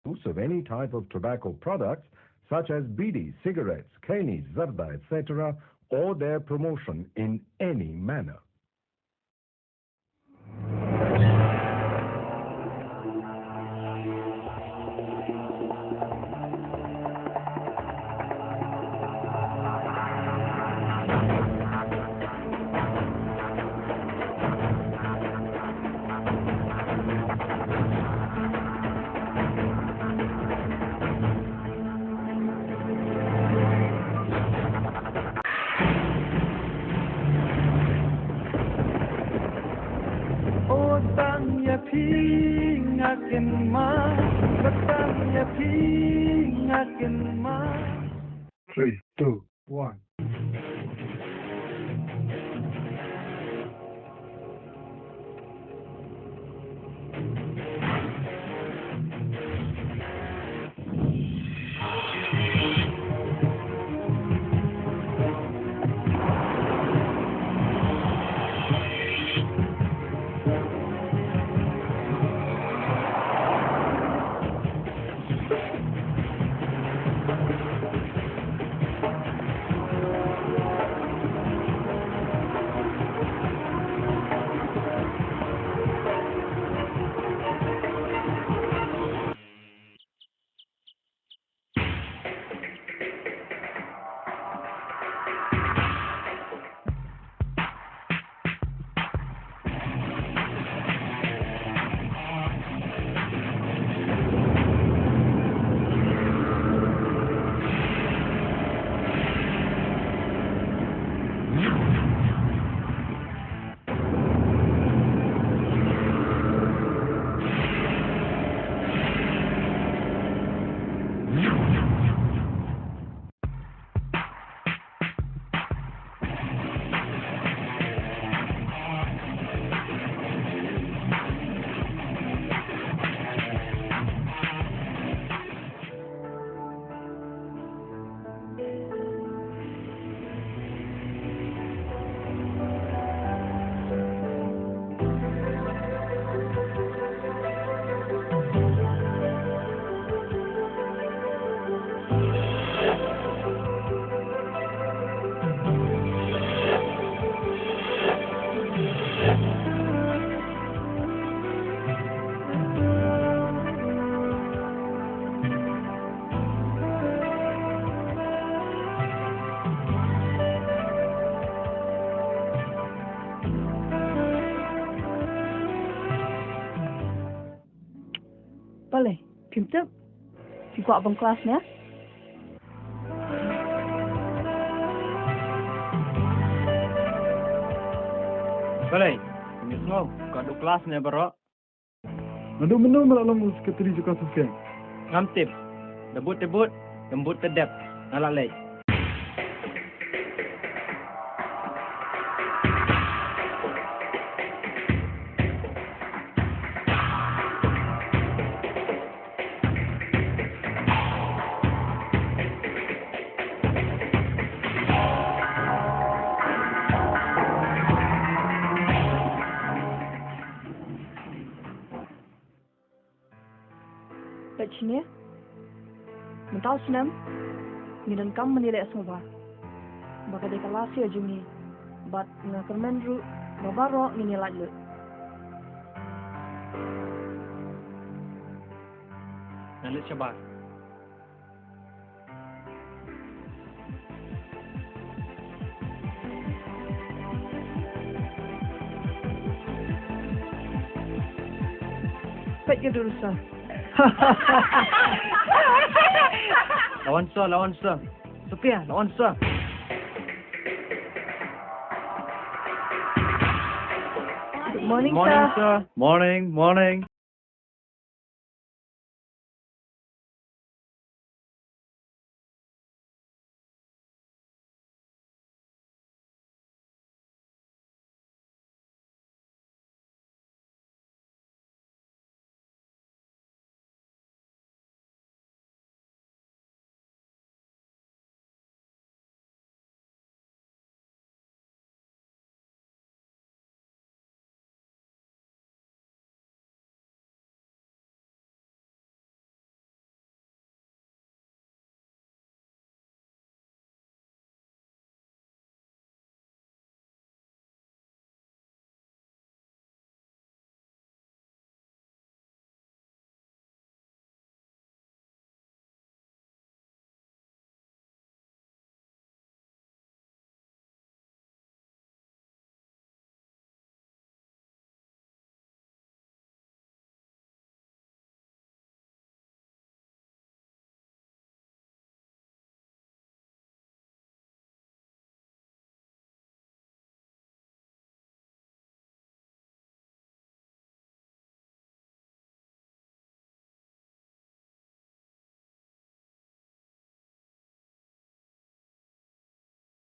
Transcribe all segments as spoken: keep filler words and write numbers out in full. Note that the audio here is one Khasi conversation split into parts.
use of any type of tobacco products such as bidi, cigarettes, khaini, zarda, et cetera, or their promotion in any manner. O tang ïa phi nga kynmaw, ba tang ïa phi nga kynmaw. Three, two, one. Balei, phim tip? Phi kwah ban klas ne? Balei, phi sngew ka duh klas ne baroh? Naduh mynno me la long u secretary jong ka association? Ngam tip. Da bud te bud, da bud te dep, nga la leit. Peit shane. Mynta u snem ngi donkam ban ïaleh sngewbha ba ka dei ka last year jong ngi, bad nga kyrmen ruh ba baroh ngin ïalait lut. Nga leit shabar. Peit ka dur sa. Lawan sa, lawan sa. Sophia, lawan sa. Good morning, morning, sir. Sir. Morning, morning.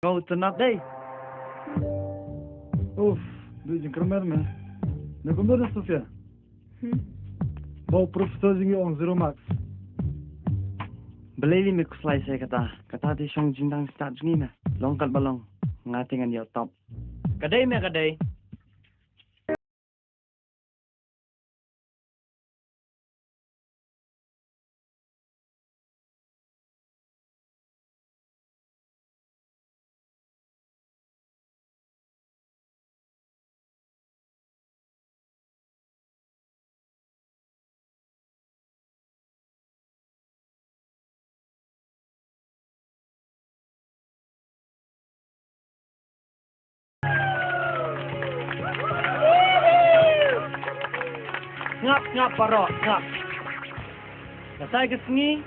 Kau tynat dei. Uf, du jingkyrmen me. Me kumno de Sofia? Hmm. Ba u professor jong ngi u ong zero marks. Balei lei me khuslai sa kata? Kata te shong jingdang stad jong ngi me. Long kat ba long. Nga te ngan ïoh top. Ka dei me ka dei. Sngap, sngap, baroh, sngap. Katai ka sngi,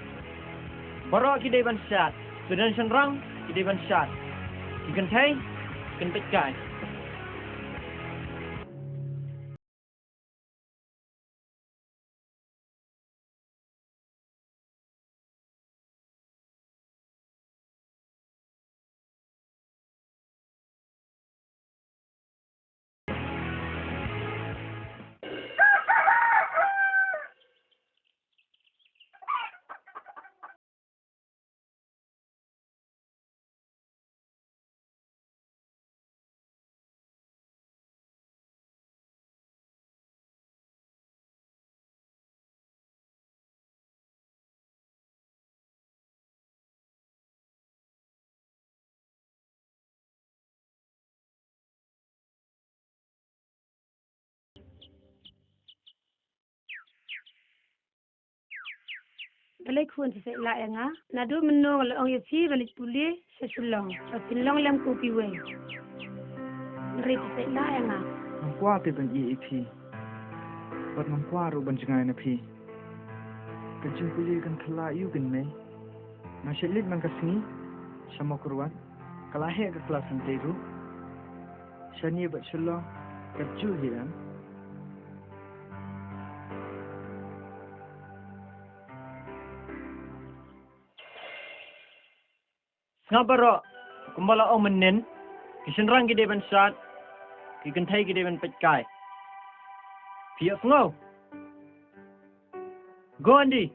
baroh ki dei ban shad. Student shynrang, ki dei ban shad. Ki kynthei, kin peit kai. Balei khun phi peit lah ïa nga? Naduh mynno nga la ong ïa phi ban leit pule sha Shillong. Ba phin long lem kum kiwei. Hynrei phi peit lah ïa nga. Ngam kwah te ban ïeit ïa phi. Bad ngam kwah ruh ban jngai na phi. Ka jingpule kan khlaiñ ïa u kynmei. Nga shait leit man ka sngi sha Mawkyrwat. Ka la heh ka klas hangtei ruh. Shane bad Shillong ka juh hi em. Sngap baroh, kumba la ong mynnin, ki shynrang ki dei ban shad, ki kynthei ki dei ban peit kai. Phi ïohsngew? Go Andy.